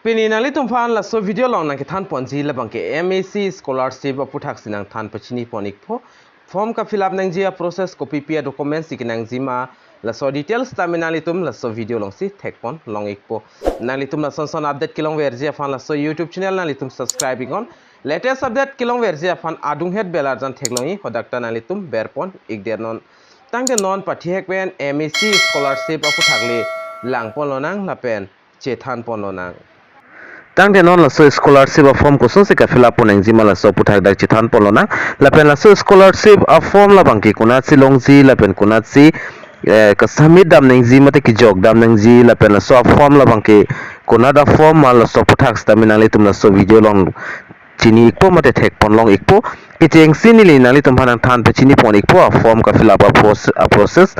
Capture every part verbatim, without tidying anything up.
Pini nanglitum aphan laso video along nangkethan ponji labang ke M A C scholarship aputhaksi nangthan pachini pon ikpo. Form ka-fill up nangji a-process, kopi pi a-documents si kenangji ma, laso details tame nanglitum laso video alongsi thek pon long ikpo. Nanglitum lason son update kelongverji aphan laso YouTube channel nanglitum subscribe iknon. Latest update kelongverji aphan adunghet bell arjan theklongji, hadak ta nanglitum ber pon ikdet non. Tangte non pathihek pen M A C scholarship aputhak le lang pon lonang lapen chethan pon lonang. Tangte non laso scholarship a-form kosonsi ka-fill up pon nangji ma, laso aputhak dak chethan pon lonang. Lapen laso scholarship a-form labang ke konatsi longji lapen konatsi, eh, ka-submit dam nangji mate kejok dam nangji lapen laso a-form labang ke konat a-form ma, laso aputhak sitame nanglitum laso video along chini ikpo mate thek pon long ikpo. Kechengsi neli nanglitum aphan nangthan pachini pon ikpo a-form ka-fill up a-proce-, a-process.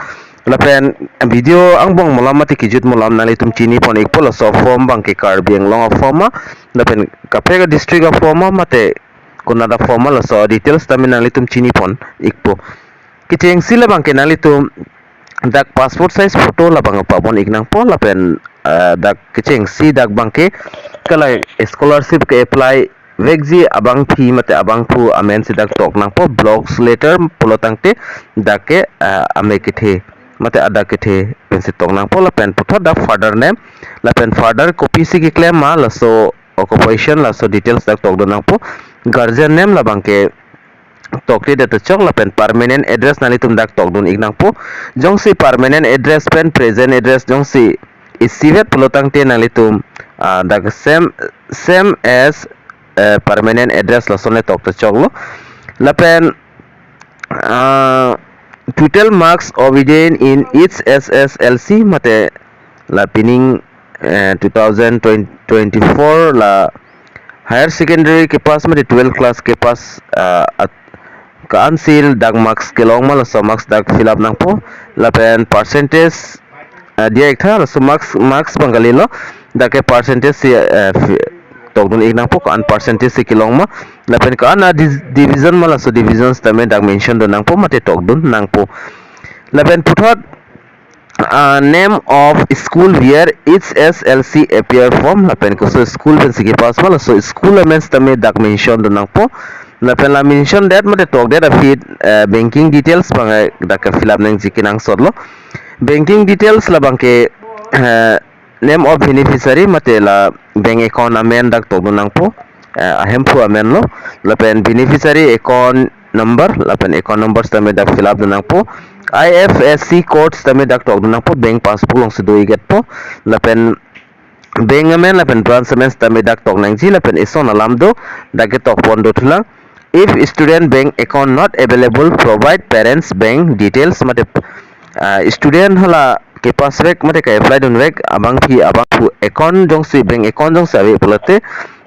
Lapen video angbong mo alam mate kejut mo alam nanglitum chini pon ikpo, laso a-form abang ke Karbi Anglong a-form ma, lapen kaprek a-district a-form ma mate konat a-form ma, laso details tame nanglitum chini pon ikpo. Kechengsi labang ke nanglitum dak passport size photo labang pabon ik nangpo lapen, eh, dak kechengsi dak abang ke kala scholarship ke-apply vekji abangpi mate abangphu amen si dak tok nangpo, block letter pulo tangte dak ke, eh, amei kethe mate adak kethe pensi tok nangpo. Lapen puthot dak father name lapen father kopisi keklem ma, laso occupation, laso details dak tokdun nangpo. Guardian name labang ke tokte det chok lapen permanent address nanglitum dak tokdun ik nangpo. Jongsi permanent address pen present address jongsi isivet pulo tangte nanglitum, ah, dak same, same as, eh, permanent address lason le tokte choklo. Lapen, ah, total marks obtained in each S S L C mate la pining, eh, two thousand twenty-four la higher secondary kepass mate twelve class kepass, ah, at-, ka-ansi dak marks kelong ma, laso marks dak fill up nangpo. Lapen percentage, ah, diya ik tha, laso marks, marks abang kalilo, dak ke percentage si, eh, fi-, tokdun ik nangpo, ko-an percentage si kelong ma. Lapen ko-an a-dis-, division ma, laso division sitame dak mention dun nangpo mate tokdun nangpo. Lapen puthot, ah, name of school where each S S L C appear from, lapen koso school pensi kepass ma, laso school amen sitame dak mention dun nangpo. Lapen la mention det mate tokdet aphi, eh, banking details abang, eh, dak ke fill up nangji kenangsotlo. Banking details labang ke, eh, name of beneficiary mate la bank account amen dak tokdun nangpo, eh, ahemphu amen lo. Lapen beneficiary account number lapen account number sitame dak fill up dun nangpo. I F S C code sitame dak tokdun nangpo, bank passbook alongsi do ik etpo. Lapen bank amen lapen branch amen sitame dak tok nangji lapen ison alam do, dak ke tok pon dothulang. If student bank account not available, provide parents bank details mate, ah, student hala kepass vek mate ka-apply dun vek abangpi abangphu account jongsi, bank account jongsi ave pulote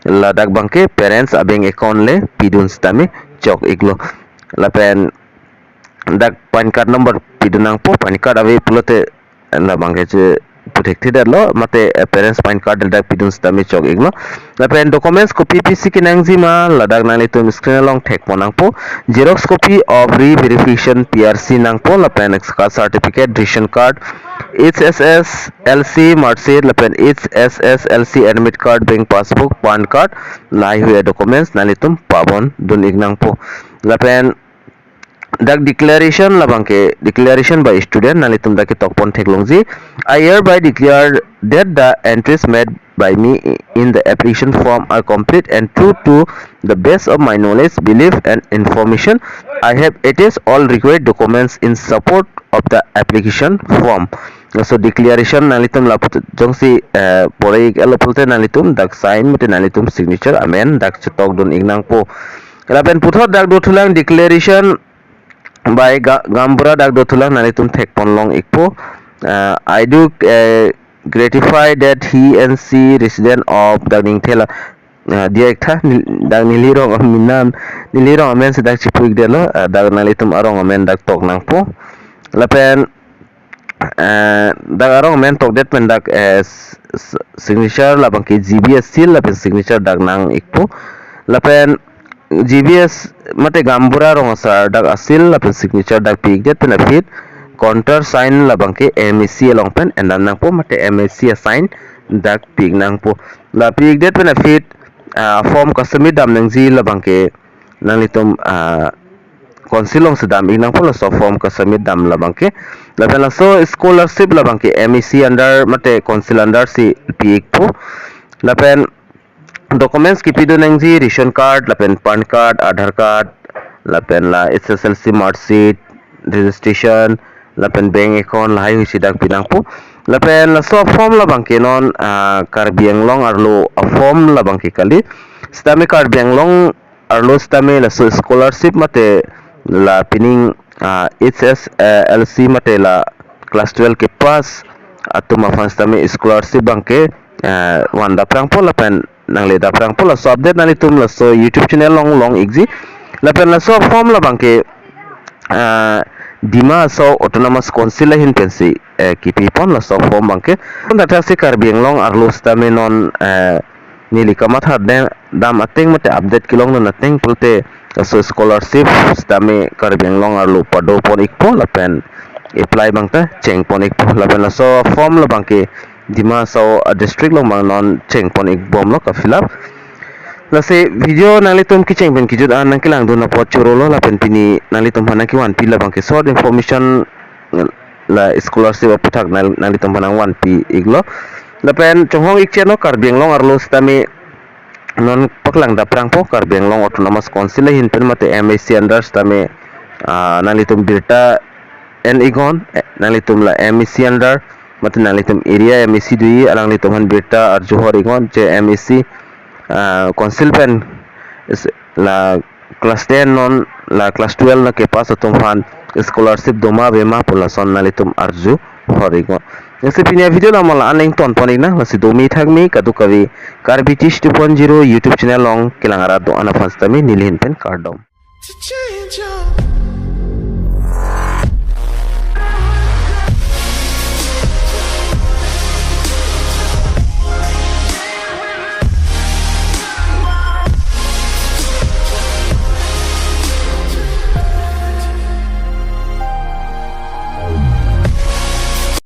ladak abang ke parents a-bank account le pidun sitame chok iklo. Lapen dak PAN card number pidun nangpo, PAN card ave pulote labang ke che puthek thidetlo mate, eh, parents PAN card dak pidun sitame chok iklo. Lapen documents kopi pisi kenangji ma, ladak nanglitum screen along thek pon nangpo. Xerox copy of re-verification P R C nangpo, lapen caste certificate, ration card, H S S L C marksheet, lapen H S S L C admit card, bank passbook, PAN card, lahaihui documents nanglitum pabon dun ik nangpo. Lapen dak declaration labang ke, declaration by student, nanglitum dak ke tok pon theklongji. I hereby declare that the entries made by me in the application form are complete and true to the best of my knowledge, belief and information. I have attached all required documents in support of the application form. So declaration nanglitum lapu jongsi, eh, pore ik etlo pulote nanglitum dak sign mate nanglitum signature amen dak chetok dun ik nangpo. Lapen puthot dak dothulang declaration by Ga-, Gaonbura dak dothulang, nanglitum thek pon long ikpo. Uh, I do, uh, gratify that he and she resident of dak ningthela, uh, diya ik tha, nil-, dak neli rong amen, neli rong amen si dak chipu ikdetlo, uh, dak nanglitum arong amen dak tok nangpo. Lapen, uh, dak arong amen tokdet pen dak, uh, s-, s-, signature labang ke G B S seal lapen signature dak nang ikpo. Lapen G B S mate Gaonbura rong asar dak a-seal lapen signature dak pi ikdet pen aphi counter sign labang ke M A C along pen endam nangpo mate M A C a-sign dak pi-ik nangpo. La pi-ik det pen aphi, ah, form kasubmit dam nangji labang ke nanglitum, ah, council along si dam-ik nangpo, laso form kasubmit dam labang ke. Lapen laso scholarship labang ke M A C under mate council under si pi-ikpo. Lapen documents kipi do nangji ration card, lapen PAN card, Aadhaar card, lapen la H S L C mark sheet, registration, lapen bank account, lahai husi dak pi nangpo. Lapen laso form labang ke non, ah, Karbi Anglong arlo a-form labang ke kali. Sitame Karbi Anglong arlo sitame laso scholarship mate la pining, ah, H S L C mate la class twelve kepass atum aphan sitame scholarship abang ke, ah, van daprangpo lapen nangle daprangpo. Laso update nanglitum laso YouTube channel along long-ikji. Lapen laso form labang ke, ah, Dima Hasao Autonomous Council ahin pensi, eh, kipi pon laso form abang ke. Pon datha si Karbi Anglong arlo sitame non, eh, neli kamathar de-, dam ateng mate update kelong dun ateng pulote laso scholarship sitame Karbi Anglong arlo pado pon-ikpo lapen apply abang ta cheng pon-ikpo. Lapen laso form labang ke Dima Hasao, ah, district along abang non cheng pon-ik bomlo ka-fill up. Lasi video nanglitum kecheng pen kejut an nangkelang dun apot chorolo, lapen pini nanglitum aphan nangkevanpi labang ke short information, la scholarship aputhak nang-, nanglitum aphan nangvanpi-iklo. Lapen chonghong-ik chotlo, Karbi Anglong arlo sitame non paklang daprangpo, Karbi Anglong Autonomous Council ahin pen mate M A C under sitame, ah, nanglitum birta en-iknon, eh, nanglitum la M A C under mate nanglitum area M A C do-i, alanglitum aphan birta arjuhor-iknon, je M A C, ah, council pen is-, la class ten non la class twelve non kepass atum aphan scholarship doma ave ma pu lason nanglitum arjuhor-iknon. Lasi pini avideo la mo la-an ington pon-iknang, lasi domi thakmi kadokave Karbi Teach two point zero YouTube channel along kelang arat do-an aphan sitame neli ahin pen kardom. To change your